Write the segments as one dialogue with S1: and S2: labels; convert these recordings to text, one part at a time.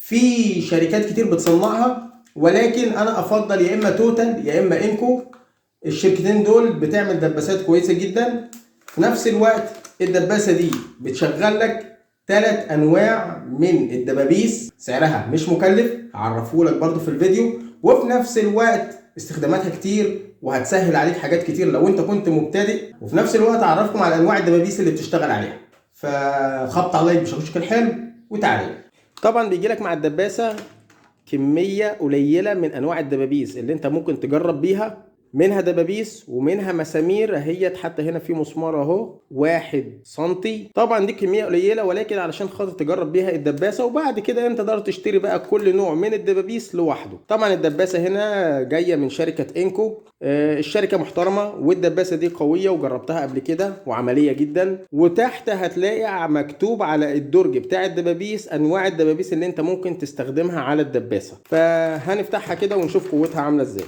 S1: في شركات كتير بتصنعها، ولكن انا افضل يا اما توتال يا اما انكو. الشركتين دول بتعمل دباسات كويسة جدا. في نفس الوقت الدباسه دي بتشغل لك 3 انواع من الدبابيس، سعرها مش مكلف، هعرفهولك برضو في الفيديو، وفي نفس الوقت استخداماتها كتير وهتسهل عليك حاجات كتير لو انت كنت مبتدئ. وفي نفس الوقت اعرفكم على انواع الدبابيس اللي بتشتغل عليها. فخبط على like بشوشك الحلو وتعالى. طبعا بيجي لك مع الدباسه كمية قليله من انواع الدبابيس اللي انت ممكن تجرب بيها، منها دبابيس ومنها مسامير اهيت، حتى هنا في مسمار اهو 1 سنتي. طبعا دي كمية قليله، ولكن علشان خاطر تجرب بيها الدباسه، وبعد كده انت تقدر تشتري بقى كل نوع من الدبابيس لوحده. طبعا الدباسه هنا جاية من شركة انكو، الشركة محترمه، والدباسه دي قوية وجربتها قبل كده وعملية جدا. وتحت هتلاقي مكتوب على الدرج بتاع الدبابيس انواع الدبابيس اللي انت ممكن تستخدمها على الدباسه. فهنفتحها كده ونشوف قوتها عامله ازاي.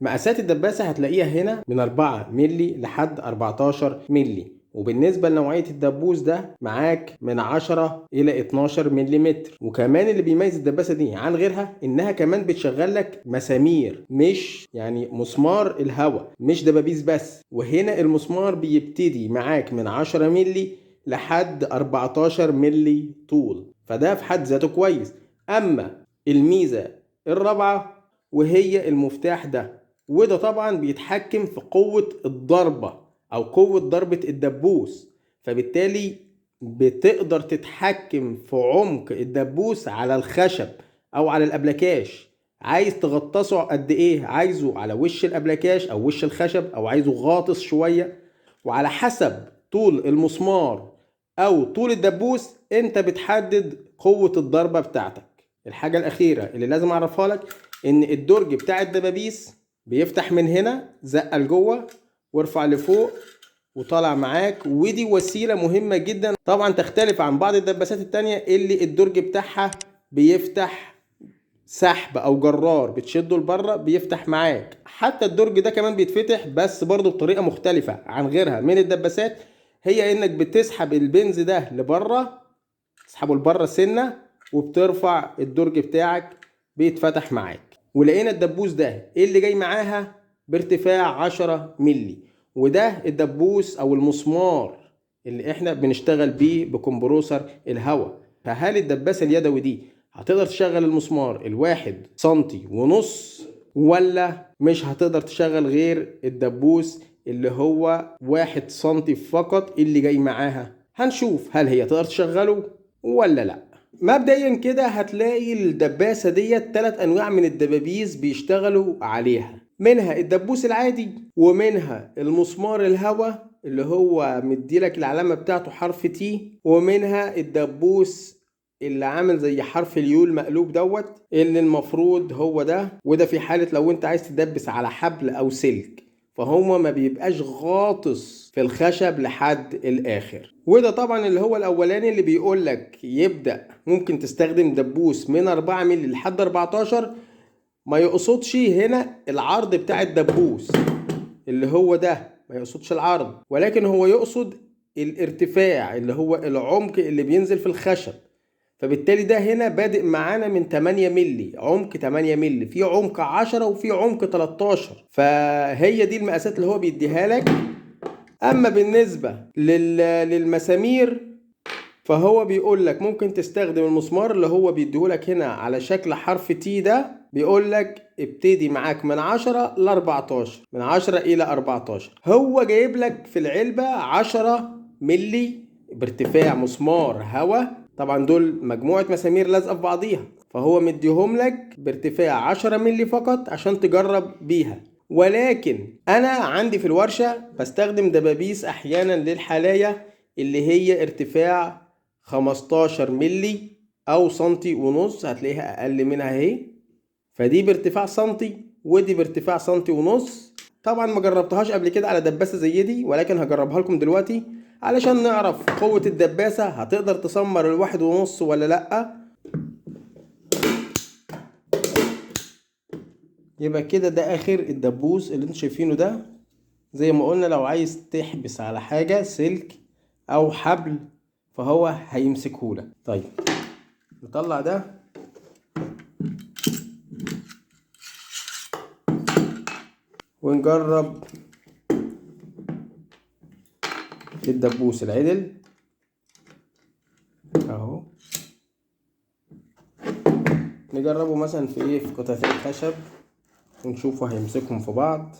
S1: مقاسات الدباسة هتلاقيها هنا من 4 ملي لحد 14 ملي، وبالنسبة لنوعية الدبوس ده معاك من 10 إلى 12 مليمتر. وكمان اللي بيميز الدباسة دي عن غيرها إنها كمان بتشغل لك مسامير، مش يعني مسمار الهواء، مش دبابيس بس. وهنا المسمار بيبتدي معاك من 10 ملي لحد 14 ملي طول، فده في حد ذاته كويس. أما الميزة الرابعة وهي المفتاح ده، وده طبعا بيتحكم في قوة الضربة أو قوة ضربة الدبوس، فبالتالي بتقدر تتحكم في عمق الدبوس على الخشب أو على الأبلكاش. عايز تغطسه قد إيه؟ عايزه على وش الأبلكاش أو وش الخشب، أو عايزه غاطس شوية. وعلى حسب طول المسمار أو طول الدبوس أنت بتحدد قوة الضربة بتاعتك. الحاجة الأخيرة اللي لازم أعرفها لك إن الدرج بتاع الدبابيس بيفتح من هنا، زقه لجوه وارفع لفوق وطالع معاك، ودي وسيلة مهمة جدا. طبعا تختلف عن بعض الدباسات التانية اللي الدرج بتاعها بيفتح سحب او جرار بتشده لبره بيفتح معاك. حتى الدرج ده كمان بيتفتح، بس برضه بطريقة مختلفة عن غيرها من الدباسات، هي انك بتسحب البنز ده لبره، تسحبه لبره سنة وبترفع الدرج بتاعك بيتفتح معاك. ولقينا الدبوس ده اللي جاي معاها بارتفاع 10 ملي، وده الدبوس او المسمار اللي احنا بنشتغل بيه بكمبروسر الهواء. فهل الدباسة اليدوي دي هتقدر تشغل المسمار 1.5 سنتي ولا مش هتقدر تشغل غير الدبوس اللي هو 1 سنتي فقط اللي جاي معاها؟ هنشوف هل هي تقدر تشغله ولا لا. مبدئيا كده هتلاقي الدباسة ديت 3 أنواع من الدبابيس بيشتغلوا عليها، منها الدبوس العادي، ومنها المسمار الهواء اللي هو مديلك العلامة بتاعته حرف T، ومنها الدبوس اللي عامل زي حرف ال U المقلوب دوت اللي المفروض هو ده. وده في حالة لو انت عايز تدبس على حبل او سلك، فهو ما بيبقاش غاطس في الخشب لحد الاخر. وده طبعا اللي هو الاولاني اللي بيقول لك يبدأ ممكن تستخدم دبوس من 4 مللي لحد 14، ما يقصدش هنا العرض بتاع الدبوس اللي هو ده، ما يقصدش العرض، ولكن هو يقصد الارتفاع اللي هو العمق اللي بينزل في الخشب. فبالتالي ده هنا بادئ معانا من 8 مللي، عمق 8 مللي، في عمق 10 وفي عمق 13، فهي دي المقاسات اللي هو بيديها لك. اما بالنسبة للمسامير فهو بيقول لك ممكن تستخدم المسمار اللي هو بيديهولك هنا على شكل حرف تي ده، بيقول لك ابتدي معاك من 10 ل 14، من 10 الى 14. هو جايب لك في العلبة 10 مللي بارتفاع مسمار هواء، طبعا دول مجموعة مسامير لازقة في بعضيها، فهو مديهم لك بارتفاع 10 مللي فقط عشان تجرب بيها. ولكن انا عندي في الورشة بستخدم دبابيس احيانا للحلاية اللي هي ارتفاع 15 مللي او سنتي ونص، هتلاقيها اقل منها اهي، فدي بارتفاع سنتي ودي بارتفاع سنتي ونص. طبعا ما جربتهاش قبل كده على دباسة زي دي، ولكن هجربها لكم دلوقتي علشان نعرف قوة الدباسة هتقدر تسمر 1.5 ولا لأ. يبقى كده ده آخر الدبوس اللي انتوا شايفينه ده. زي ما قلنا لو عايز تحبس على حاجة سلك او حبل فهو هيمسكهولك. طيب نطلع ده. ونجرب الدبوس العدل اهو، نجربه مثلا في ايه، في قطعتين خشب، ونشوفه هيمسكهم في بعض.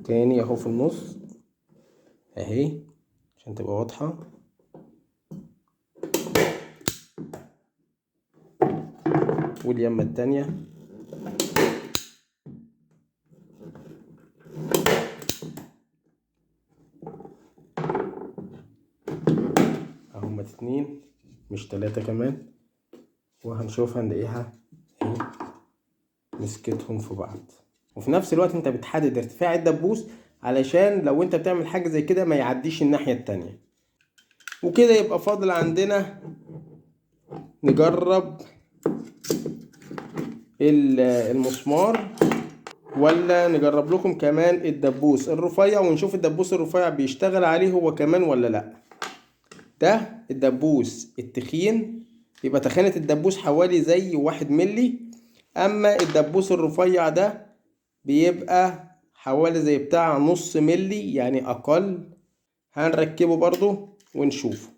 S1: تاني اهو في النص اهي عشان تبقى واضحة. واليمة التانية اهما 2 مش 3 كمان، وهنشوف هنلاقيها اهي مسكتهم في بعض. وفي نفس الوقت انت بتحدد ارتفاع الدبوس علشان لو انت بتعمل حاجة زي كده ما يعديش الناحية التانية. وكده يبقى فاضل عندنا نجرب المسمار، ولا نجرب لكم كمان الدبوس الرفيع ونشوف الدبوس الرفيع بيشتغل عليه هو كمان ولا لا. ده الدبوس التخين، يبقى تخانة الدبوس حوالي زي 1 ملي، اما الدبوس الرفيع ده بيبقى حوالي زي بتاع نص ملي، يعني اقل. هنركبه برضو ونشوفه.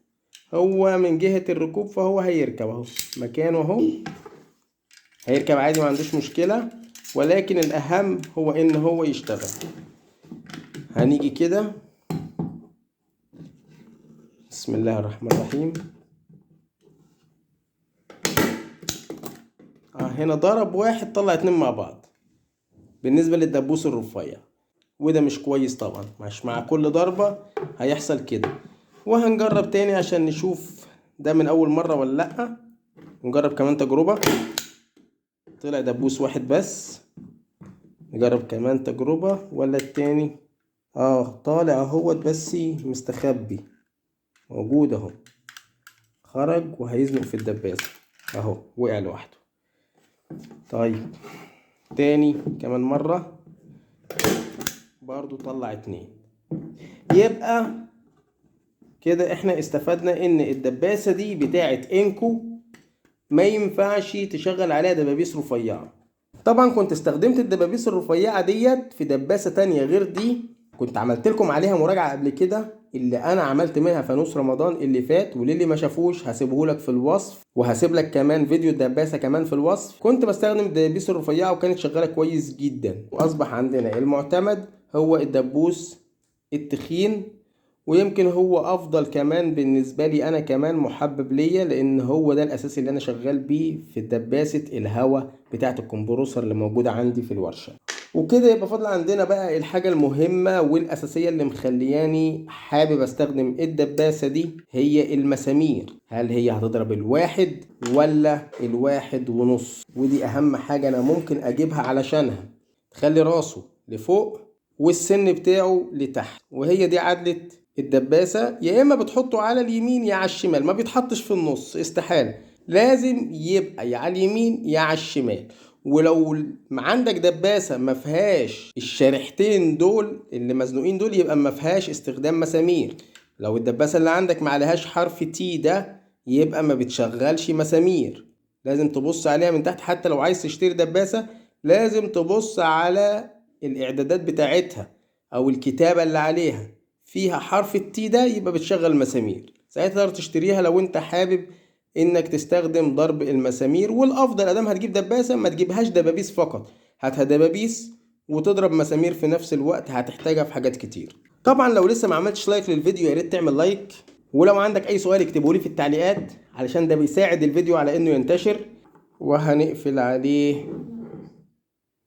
S1: هو من جهة الركوب فهو هيركب اهو مكانه اهو، هيركب عادي ما عندوش مشكلة، ولكن الاهم هو ان هو يشتغل. هنيجي كده، بسم الله الرحمن الرحيم. هنا ضرب واحد طلع 2 مع بعض بالنسبة للدبوس الرفيع، وده مش كويس طبعا، مش مع كل ضربة هيحصل كده. وهنجرب تاني عشان نشوف ده من اول مرة ولا لأ. نجرب كمان تجربة، طلع دبوس واحد بس. نجرب كمان تجربة ولا التاني؟ طالع اهوت بس مستخبي، موجود اهو، خرج وهيزنق في الدباسة اهو، وقع لوحده. طيب تاني كمان مرة برضو طلع 2. يبقى كده احنا استفدنا ان الدباسة دي بتاعت انكو ما ينفعش تشغل عليها دبابيس رفيعة. طبعا كنت استخدمت الدبابيس الرفيعة ديت في دباسة تانية غير دي، كنت عملت لكم عليها مراجعة قبل كده اللي انا عملت منها فانوس رمضان اللي فات، وللي ما شافوش هسيبه لك في الوصف، وهسيب لك كمان فيديو الدباسة كمان في الوصف. كنت بستخدم الدبابيس الرفيعة وكانت شغالة كويس جدا، واصبح عندنا المعتمد هو الدبوس التخين، ويمكن هو افضل كمان بالنسبة لي انا، كمان محبب ليا، لان هو ده الاساس اللي انا شغال بيه في دباسة الهواء بتاعة الكمبروسر اللي موجودة عندي في الورشة. وكده يبقى فاضل عندنا بقى الحاجة المهمة والأساسية اللي مخلياني حابب استخدم الدباسة دي، هي المسامير. هل هي هتضرب 1 ولا 1.5؟ ودي أهم حاجة أنا ممكن أجيبها علشانها، تخلي راسه لفوق والسن بتاعه لتحت، وهي دي عدلة الدباسة. يا إما بتحطه على اليمين يا على الشمال، ما بيتحطش في النص استحالة، لازم يبقى يا على اليمين يا على الشمال. ولو عندك دباسة ما فيهاش الشريحتين دول اللي مزنوقين دول يبقى ما فيهاش استخدام مسامير. لو الدباسة اللي عندك ما عليهاش حرف تي ده يبقى ما بتشغلش مسامير. لازم تبص عليها من تحت، حتى لو عايز تشتري دباسة لازم تبص على الإعدادات بتاعتها أو الكتابة اللي عليها فيها حرف التي ده يبقى بتشغل مسامير، ساعتها تقدر تشتريها لو انت حابب انك تستخدم ضرب المسامير. والافضل ادام هتجيب دباسه ما تجيبهاش دبابيس فقط، هاتها دبابيس وتضرب مسامير في نفس الوقت، هتحتاجها في حاجات كتير. طبعا لو لسه ما عملتش like للفيديو يا ريت تعمل like، ولو عندك اي سؤال اكتبه لي في التعليقات علشان ده بيساعد الفيديو على انه ينتشر. وهنقفل عليه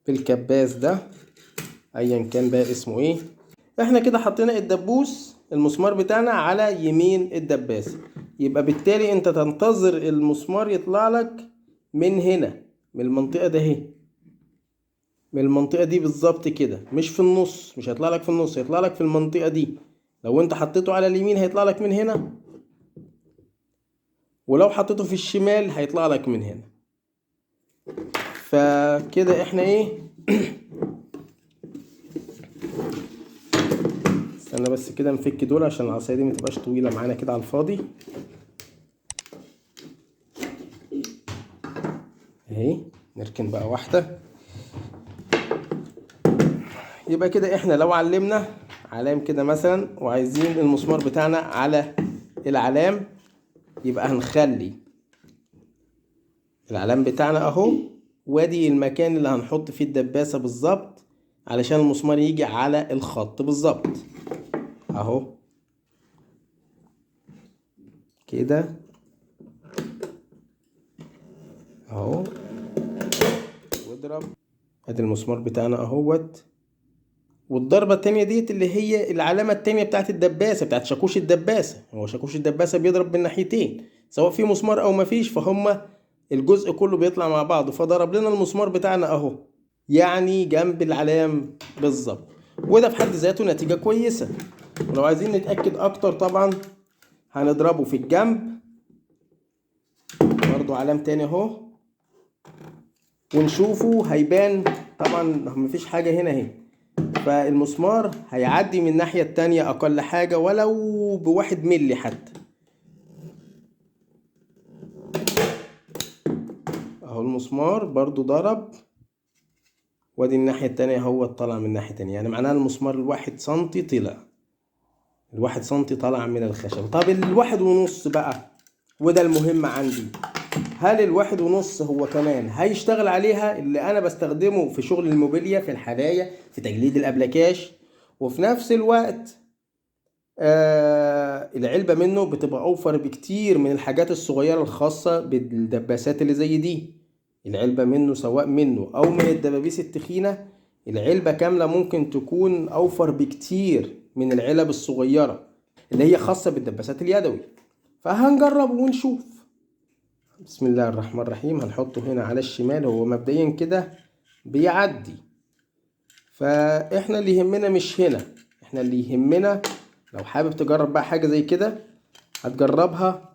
S1: بالكباس ده ايا كان بقى اسمه ايه. احنا كده حطينا الدبوس المسمار بتاعنا على يمين الدباسة، يبقى بالتالي انت تنتظر المسمار يطلع لك من هنا من المنطقة ده اهي، من المنطقة دي بالظبط كده، مش في النص، مش هيطلع لك في النص، هيطلع لك في المنطقة دي. لو انت حطيته على اليمين هيطلع لك من هنا، ولو حطيته في الشمال هيطلع لك من هنا. فكده احنا ايه، استنى بس كده نفك دول عشان العصاية دي ما تبقاش طويلة معانا كده على الفاضي. اهي نركن بقى واحدة. يبقى كده احنا لو علمنا علام كده مثلا وعايزين المسمار بتاعنا على العلام، يبقى هنخلي العلام بتاعنا اهو، وادي المكان اللي هنحط فيه الدباسة بالظبط علشان المسمار يجي على الخط بالظبط اهو كده اهو، واضرب. ادي المسمار بتاعنا اهوت. والضربة التانية ديت اللي هي العلامة التانية بتاعت الدباسة، بتاعت شاكوش الدباسة. هو شاكوش الدباسة بيضرب من ناحيتين سواء في مسمار او مفيش، فهم الجزء كله بيطلع مع بعضه، فضرب لنا المسمار بتاعنا اهو، يعني جنب العلام بالظبط. وده في حد ذاته نتيجة كويسة. ولو عايزين نتأكد اكتر طبعا هنضربه في الجنب برضو علام تاني اهو، ونشوفه هيبان. طبعا مفيش حاجة هنا اهي، فالمسمار هيعدي من الناحية التانية أقل حاجة ولو ب1 ملي حتى. أهو المسمار برضو ضرب، وادي الناحية التانية هو طلع من الناحية التانية، يعني معناها المسمار 1 سنتي طلع، 1 سنتي طلع من الخشب. طب 1.5 بقى، وده المهم عندي، هل 1.5 هو كمان هيشتغل عليها؟ اللي انا بستخدمه في شغل الموبيليا، في الحدايا، في تجليد الابلكاش، وفي نفس الوقت العلبة منه بتبقى اوفر بكتير من الحاجات الصغيرة الخاصة بالدباسات اللي زي دي. العلبة منه سواء منه او من الدبابيس التخينة، العلبة كاملة ممكن تكون اوفر بكتير من العلب الصغيرة اللي هي خاصة بالدباسات اليدوي. فهنجرب ونشوف. بسم الله الرحمن الرحيم. هنحطه هنا على الشمال، هو مبدئيا كده بيعدي، فاحنا اللي يهمنا مش هنا، احنا اللي يهمنا لو حابب تجرب بقى حاجة زي كده هتجربها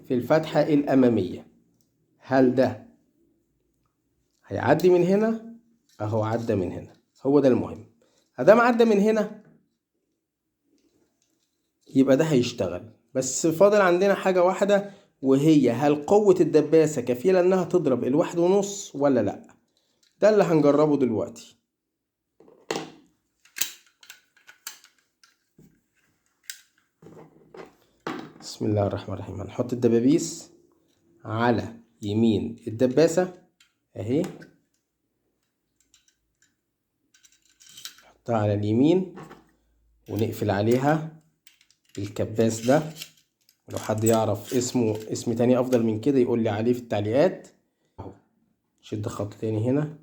S1: في الفتحة الأمامية. هل ده هيعدي من هنا؟ اهو عدى من هنا، هو ده المهم. ادام عدى من هنا يبقى ده هيشتغل. بس فاضل عندنا حاجة واحدة، وهي هل قوة الدباسة كفيلة انها تضرب 1.5 ولا لا؟ ده اللي هنجربه دلوقتي. بسم الله الرحمن الرحيم. هنحط الدبابيس على يمين الدباسة اهي، نحطها على اليمين ونقفل عليها الكباس ده. لو حد يعرف اسمه اسم تاني افضل من كده يقول لي عليه في التعليقات. اهو شد خط تاني هنا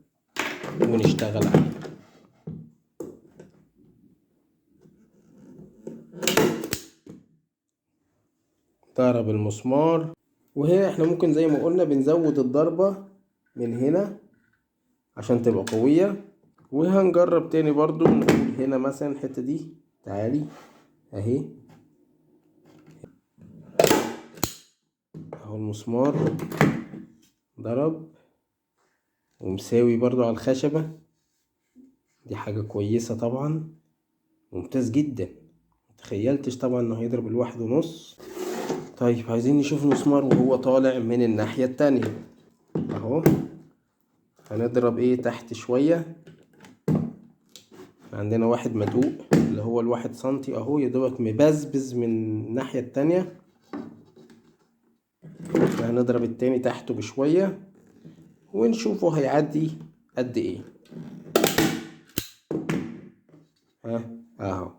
S1: ونشتغل عليه. ضرب المسمار، وهنا احنا ممكن زي ما قلنا بنزود الضربة من هنا عشان تبقى قوية. وهنجرب تاني برضو، نقول هنا مثلا الحتة دي، تعالي اهي، اهو المسمار ضرب ومساوي برضو على الخشبة، دي حاجة كويسة طبعا، ممتاز جدا. متخيلتش طبعا انه هيضرب 1.5. طيب عايزين نشوف المسمار وهو طالع من الناحية التانية اهو. هنضرب ايه تحت شوية، عندنا واحد مدوق اللي هو 1 سنتي اهو، يدوبك مبزبز من الناحية التانية. هنضرب التاني تحته بشوية ونشوفه هيعدي قد ايه. ها اهو،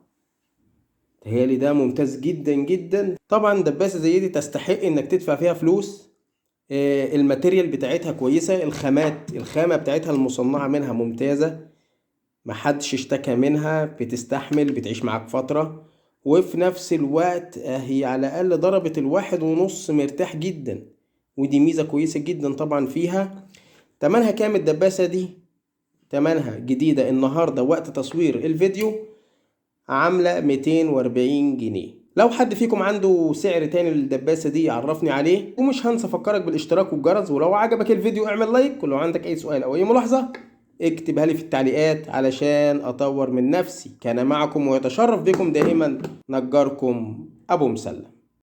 S1: تهيألي ده ممتاز جدا جدا. طبعا دباسة زي دي تستحق انك تدفع فيها فلوس. الماتيريال بتاعتها كويسة، الخامة بتاعتها المصنعة منها ممتازة، محدش اشتكى منها، بتستحمل، بتعيش معاك فترة، وفي نفس الوقت هي على الأقل ضربت 1.5 مرتاح جدا، ودي ميزة كويسة جدا طبعا فيها. تمنها كام الدباسة دي؟ تمنها جديدة النهاردة وقت تصوير الفيديو عاملة 240 جنيه. لو حد فيكم عنده سعر تاني للدباسة دي عرفني عليه. ومش هنسى افكرك بالاشتراك والجرس، ولو عجبك الفيديو اعمل لايك، ولو عندك اي سؤال او اي ملاحظة اكتبها لي في التعليقات علشان اطور من نفسي. كان معكم ويتشرف بكم دائما نجاركم ابو مسلم.